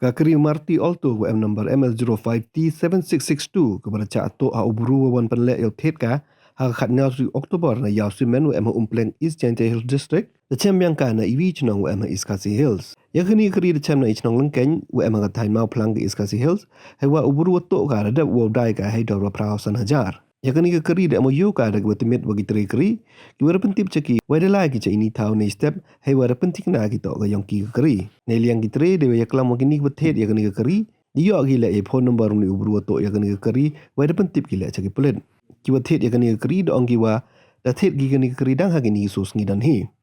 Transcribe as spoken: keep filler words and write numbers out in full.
Ka kari Maruti Alto wa em number M S zero five T seven six six two, ka wa da chah toh ha u bru wa wan pynleh yow thied ka ha ka khatnyaw tarik October na Yaw Cement wa em ha Umpleng, East Jaintia Hills District, da chem biang ka na iwi chnong wa em ha East Khasi Hills. Ya kani ka kari da chem na i chnong Lyngkeiñ wa em ha ka thaiñ Mawphlang ka East Khasi Hills, heiwa u bru wa toh ka da dep wow dai ka hei dor wa phra san hajar. Ya kani ka kari da em wow yoh ka da ki wa tymit wa ki tre kari, ki wa da pyntip cha ki, wei da lai ki cha ini thaw nei step, heiwa da pyntikna ki toh ka yong ki ka kari. Nei liang ki tre da wa yaklam wa kini ki wa thied ya kani ka kari, da yoh ki leh ya phone number uni u bru wa toh ya kani ka kari, wei da pyntip ki leh cha ki pulit. Ki wa thied ya kani ka kari da ong ki wa da thied ki kani ka kari dang ha kini ki sngi donhi.